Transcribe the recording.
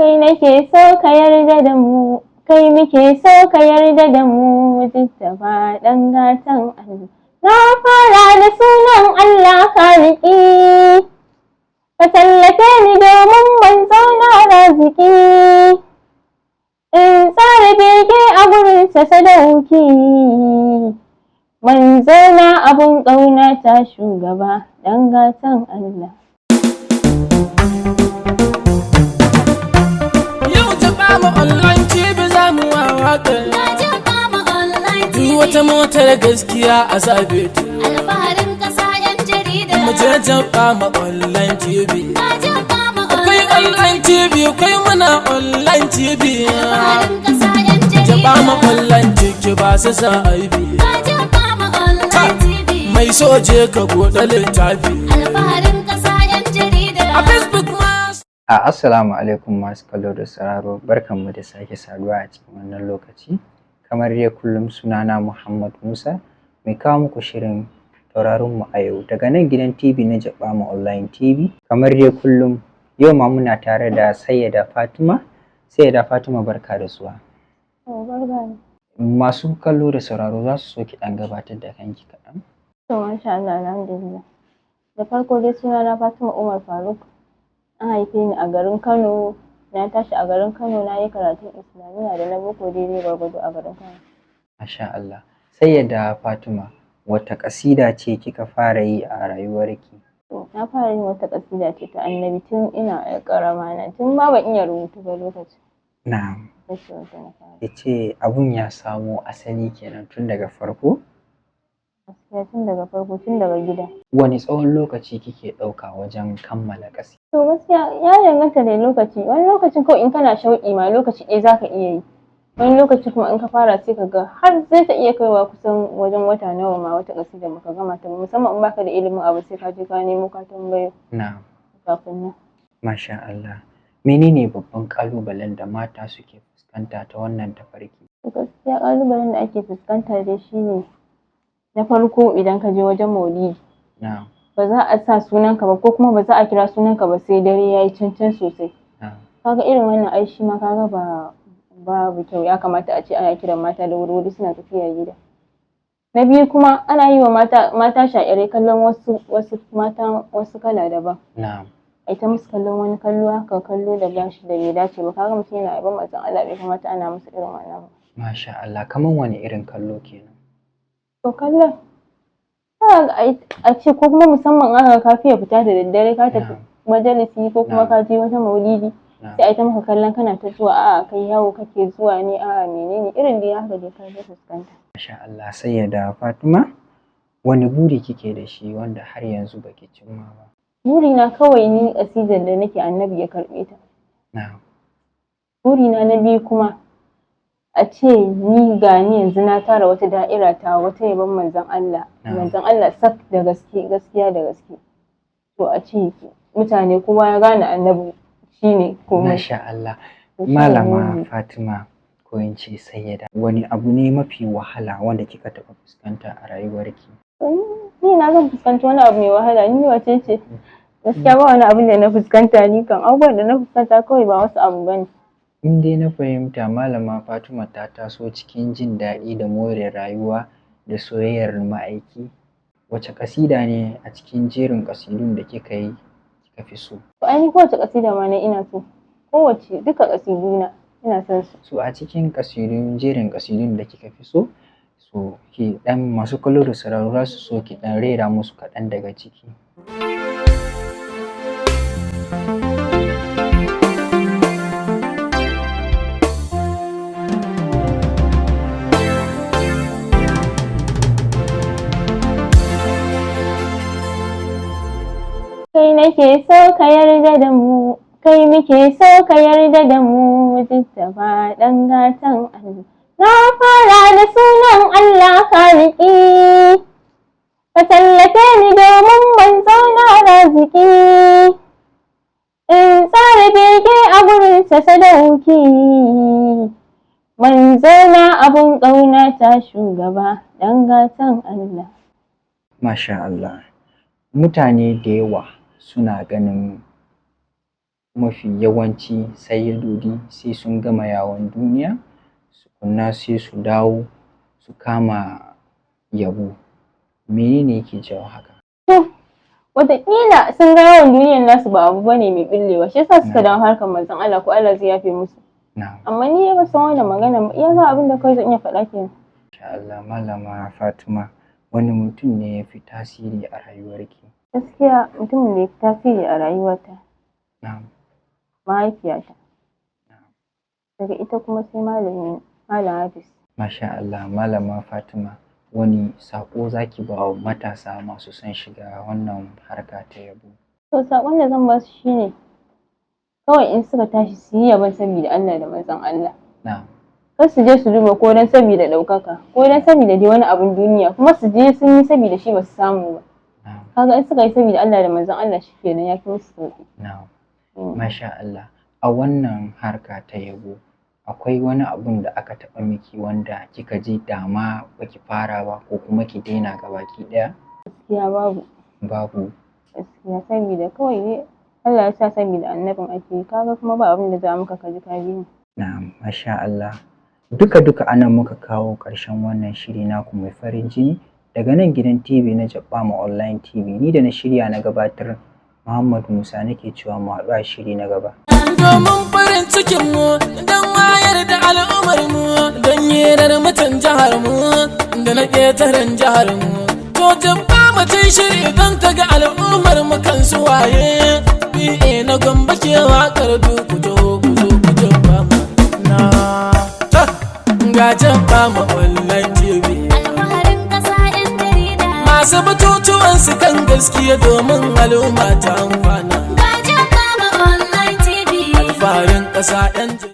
Kai nake so ka yarda da mu, kai muke so ka yarda da mu, Mujtaba ɗan gatan Allah. Na fara da sunan Allah Khaliki, ka tallafe ni domin manzo na raziki. In tsara bege a gurinsa sadauki, manzo na abun ƙauna ta shugaba ɗan gatan Allah. Yau Jabama Online TV za mu wa waƙar. Ga Jabama Online Duk TV. wata motar gaskiya a sabe ta. Alfaharin ƙasa 'yan jarida. Mu je Jabama Online TV. Ga Jabama Akwai Online. Online TV, akwai muna Online TV. Alfaharin ƙasa 'yan jarida. Jabama Online TV ba su sa aibi. Ga Jabama Online TV. Mai soje ka buɗe littafi. Alfaharin ƙasa 'yan jarida. A Facebook ma. Assalamu alaikum masu kallo da sauraro, barkanmu da sake saduwa a cikin wannan lokaci. Kamar dai kullum, sunana Muhammad Musa, mai kawo muku shirin tauraronmu a yau daga nan gidan TV na Jabama Online TV. Kamar dai kullum, yau ma muna tare da Sayyada Fatima. Sayyada Fatima, barka da zuwa. To, barka ne. Masu kallo da sauraro za su so ki ɗan gabatar da kanki kaɗan. To, masha Allah, alhamdulillah. Da farko dai sunana Fatima Umar Faruk. An haife ni a garin Kano, na tashi a garin Kano, na yi karatun Islamiyya da na boko daidai gwargwado a garin Kano. Masha Allah. Sayyada Fatima, wata ƙasida ce kika fara yi a rayuwarki? To, na fara yin wata ƙasida ce ta Annabi tun ina ƴar ƙarama na, tun ma ban iya rubutu ba lokacin. Na'am. Ita ce wata na fara. Ya ce abun ya samo asali kenan tun daga farko? Gaskiya tun daga farko, tun daga gida. Wani tsawon lokaci kike ɗauka wajen kammala ƙasida? To, gaskiya ya danganta da lokaci. Wani lokacin kawai in kana shauƙi ma, lokaci ɗaya za ka iya yi. Wani lokaci kuma in ka fara, sai ka ga har zai ta iya kaiwa kusan wajen wata nawa ma wata ƙasida baka gama ta ba, musamman in baka da ilimin abu, sai ka je ka nemo, ka tambayo kafin nan. Masha Allah. Menene babban ƙalubalen da mata suke fuskanta ta wannan tafarki? To, gaskiya ƙalubalen da ake fuskanta dai shine, na farko, idan ka je wajen maulidi, ba za a sa sunanka ba, ko kuma ba za a kira sunanka ba sai dare yayi can can sosai. Kaga irin wannan ai shi ma kaga ba babu kyau. Ya kamata a ce ana kiran mata da wuri-wuri suna tafiya gida. Na biyu kuma, ana yi wa mata sha'irai kallon wasu mata wasu kala daban. Ai ta musu kallon wani kallo haka, kallo da bashi da bai dace ba. Kaga mutum yana yabon manzon Allah, bai kamata ana musu irin wannan ba. Masha Allah. Kaman wani irin kallo kenan? To, kallon a ce ko kuma musamman aka ka fiye fita da daddare, ka tafi majalisi ko kuma ka je wata maulidi, sai ai ta maka kallon kana ta zuwa, a'a, kai yawo kake zuwa ne, a'a, menene, irin dai haka dai ka dai fuskanta. Masha Allah. Sayyada Fatima, wani buri kike da shi wanda har yanzu baki cimma ba? Burina kawai ni, ƙasidar da nake, Annabi ya karɓe ta. Burina na biyu kuma, a ce ni ga ni yanzu na tara wata da'ira ta wata yabon manzon Allah, manzon Allah sak da gaske, gaskiya da gaske. To, a ce mutane kowa ya gane Annabi shine komai. Masha Allah. To, shine Malama buri. Fatima, ko in ce Sayyada, wani abu ne mafi wahala wanda kika taɓa fuskanta a rayuwarki? Ni na zan fuskanci wani abu mai wahala? Ni wace ce? Gaskiya ba wani abin da na fuskanta. Ni kan abubuwan da na fuskanta kawai ba wasu abu bane. In dai na fahimta, Malama Fatima ta taso cikin jin daɗi da more rayuwa da soyayyar ma'aiki. Wace ƙasida ne a cikin jerin ƙasidun da kika yi kika fi so? To, ai ni kowace ƙasida ma na ina so. Kowace, duka ƙasiduna ina son su. So a cikin ƙasidun, jerin ƙasidun da kika fi so, so ki ɗan masu kallo da sauraro za su so ki ɗan rera musu kaɗan daga ciki. Kai nake so ka yarda da mu, kai muke so ka yarda da mu, Mujtaba ɗan gatan Allah. Na fara da sunan Allah Khaliki, ka tallafe ni domin manzo na raziki. In tsara bege a gurinsa sadauki, manzo na abun ƙauna ta shugaba ɗan gatan Allah. Masha Allah. Mutane da yawa suna ganin Mafi yawanci sayyadodi sai sun gama yawon duniya tukunna sai su dawo su kama yabo. Menene yake jawo haka? To, wataƙila sun ga yawan duniyar nasu ba abu bane mai ɓillewa, shi yasa suka dawo harkar manzon Allah, ko Allah zai yafe musu. Amma ni ban san wannan magana ba, iya ga abin da kawai zan iya faɗa kenan. Insha Allah. Malama Fatima, wani mutum ne ya fi tasiri a rayuwarki? Gaskiya mutumin da ya fi tasiri a rayuwata, mahaifiyata. Daga ita kuma sai malami, Malam Hafiz. Masha Allah. Malama Fatima, wani saƙo zaki ba wa matasa masu son shiga wannan harka ta yabo? To, saƙon da zan ba su shine kawai in suka tashi su yi yabon saboda Allah da manzon Allah. Kar su je su duba ko don saboda ɗaukaka ko don saboda dai wani abun duniya, kuma su je sun yi saboda shi ba su samu ba. Kaga in suka yi saboda Allah da manzon Allah, shi kenan, ya fi musu sauƙi. Masha Allah. A wannan harka ta yabo, akwai wani abun da aka taɓa miki wanda kika ji dama baki fara ba ko kuma ki daina gabaki ɗaya? Gaskiya babu. Babu. Gaskiya saboda kawai dai Allah ya sa saboda annabin ake yi, kaga kuma ba abin da za maka ka ji ka bi ni. Na'am, masha Allah. Duka-duka anan muka kawo ƙarshen wannan shiri naku mai farin jini daga nan gidan TV na Jabbama Online TV. Ni da na shirya na gabatar, Muhammad Musa, nake cewa mu haɗu a shiri na gaba. Domin farin cikinmu, don wayar da al'ummarmu, don hirar mutan jiharmu da na ƙetaren jiharmu. To, jabba mutum shiri don ka ga al'ummar mu kan su waye. BA na Gombe ke waƙar du, ku zo, ku zo, ku jabba mu na. Ta, ga Jabba mu Online TV. Alfaharin ƙasa, 'yan jarida. Masu batutuwan su kan gaskiya domin al'umma ta amfana. Ga Jabba Online TV. Alfaharin ƙasa, 'yan jarida.